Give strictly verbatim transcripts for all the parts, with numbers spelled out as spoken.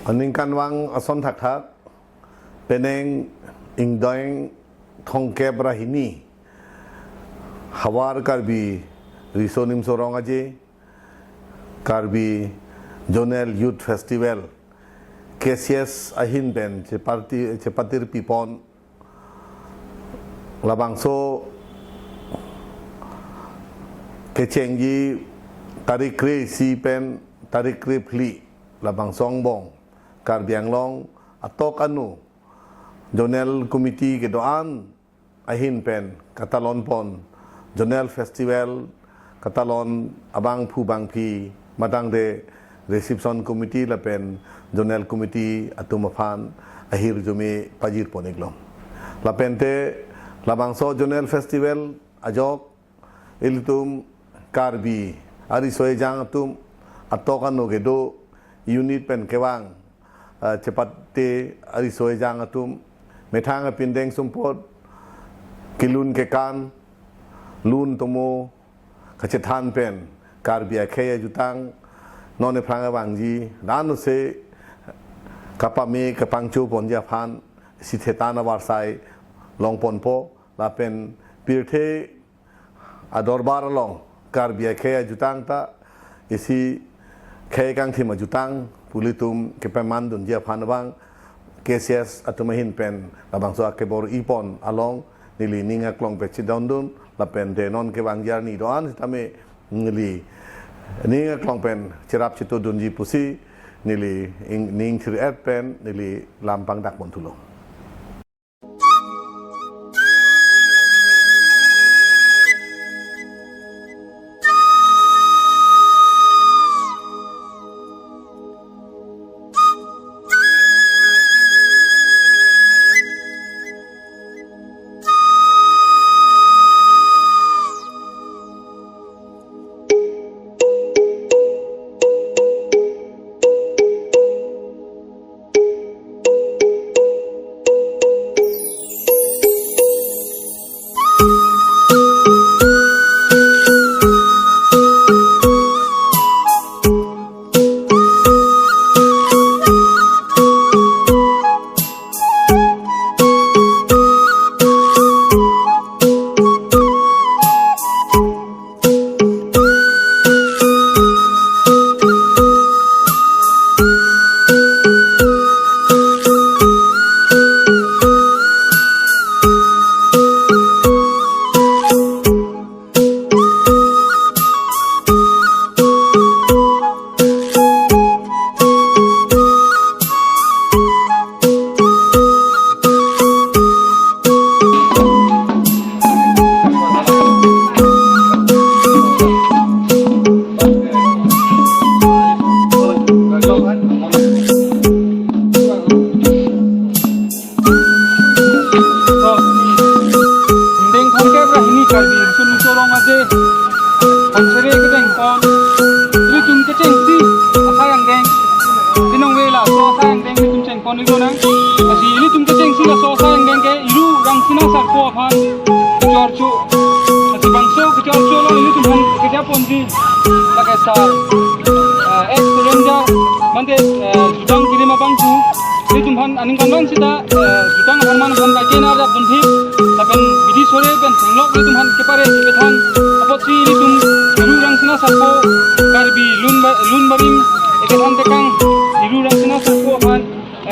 Aningkanvang ason thakthak, penang ingdeng thomkep ra hini, Havar Karbi Riso Nimso Rong Aje, Karbi Zonal Youth Festival, K C S ahin pen chepati-, chepatirpipon, labangso kechengji tarik kre-isi pen tarik krephli, labangso angbong Karbi Anglong atok anu Zonal Committee kedo-an ahin pen katalonpon Zonal Festival, katalon abangphu bangphi, matangte Reception Committee lapen Zonal Committee atum aphan ahirjume pajirpon-iklong. Lapente labangso Zonal Festival ajok ilitum Karbi ariso ejang atum, atok anu kedo unit pen kevang, ah, chepate ariso ejang atum, methang apindeng sumpot, kelun kekan, lun tomo kachethan pen Karbi akhei ajutang non ephrang evangji, dan ose kapame kapangchoponji aphan isi thetan avarsai longponpo, lapen pirthe adorbar along Karbi akhei ajutang ta isi khei kangthim ajutang pu ilitum kepemandunji aphan abang K C S atum ahin pen labangso akebor-ipon along neli ning aklong pachedondun, lapente non kevangji arni do-an sitame neli ning aklong pen cherap chetudunji pusi neli ing-, ning thir-et pen neli lam pangdakpon thulo. Ingdeng thomkep ra hini Karbi Riso Nimso Rong Aje, Thangsere kedengpon, ilitum kechengsi asai angdeng, chenong vela so asai angdeng ilitum chengpon-iklo nang. Lasi ilitum kechengsi laso asai angdeng ke Iru Rangsina Sarpo aphan kechorcho, lasi bangso kechorcho along ilitum aphan kejaponji, lake sar, eh, ex ranger, mante, eh, jutang kirim abangphu, ilitum aphan aningkanvang sita, eh, jutang apharman aphan kaike na rap dunthip, lapen bidi sore pen thenglok ilitum aphan kepare kepethan apotsi ilitum Iru Rangsina Sarpo Karbi Lun Ba-, Lun Barim ekethan tekang Iru Rangsina Sarpo aphan,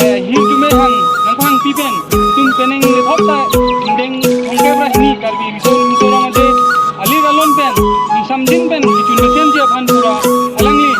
eh, hirjume hang nangpahangpi pen ilitum penang lethop ta ingdeng thomkep ra hini Karbi Riso Nimso Rong Aje alir alon pen, ingsamjin pen kechun mesenji aphan pura alangli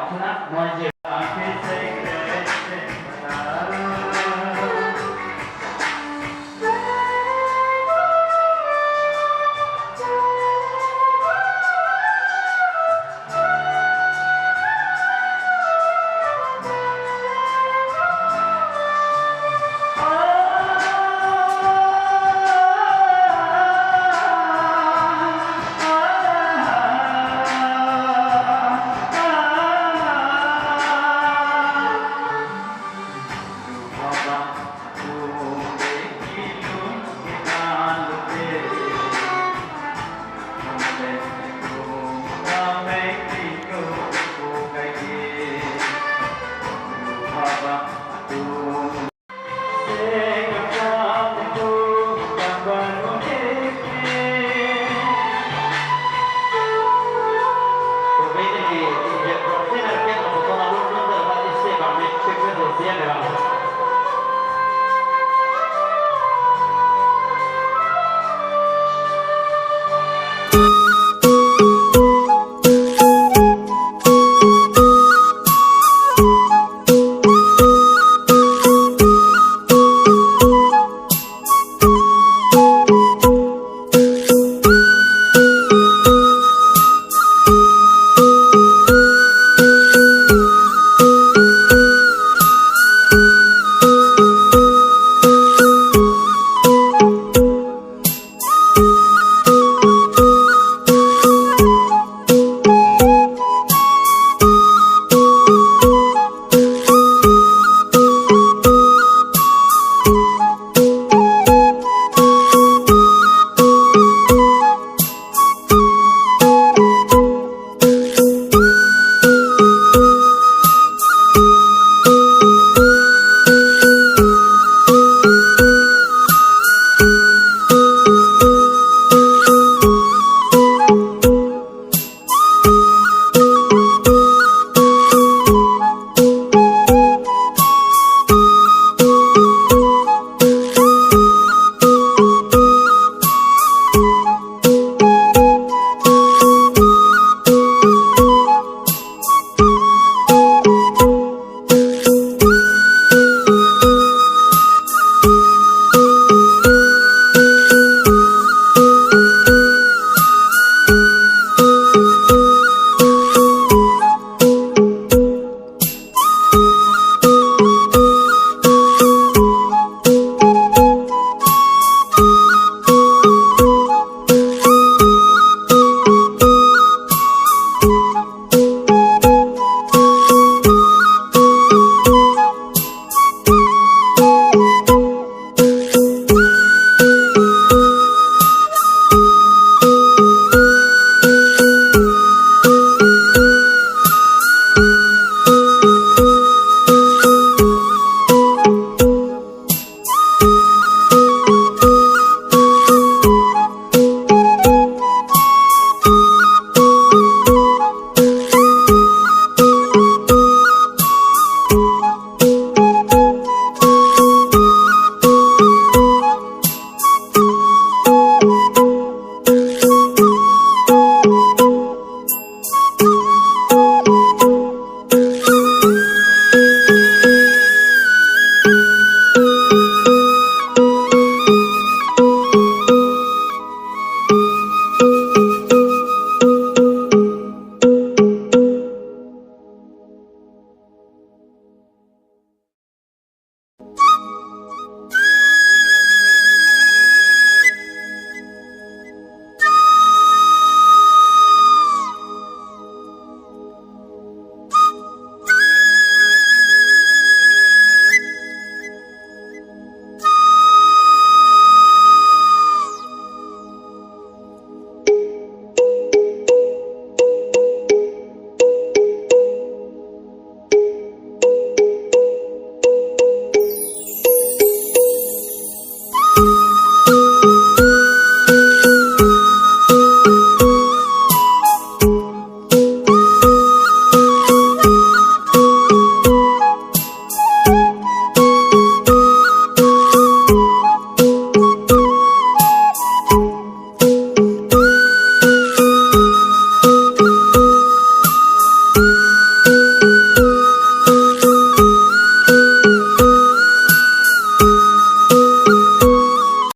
Apuna noise.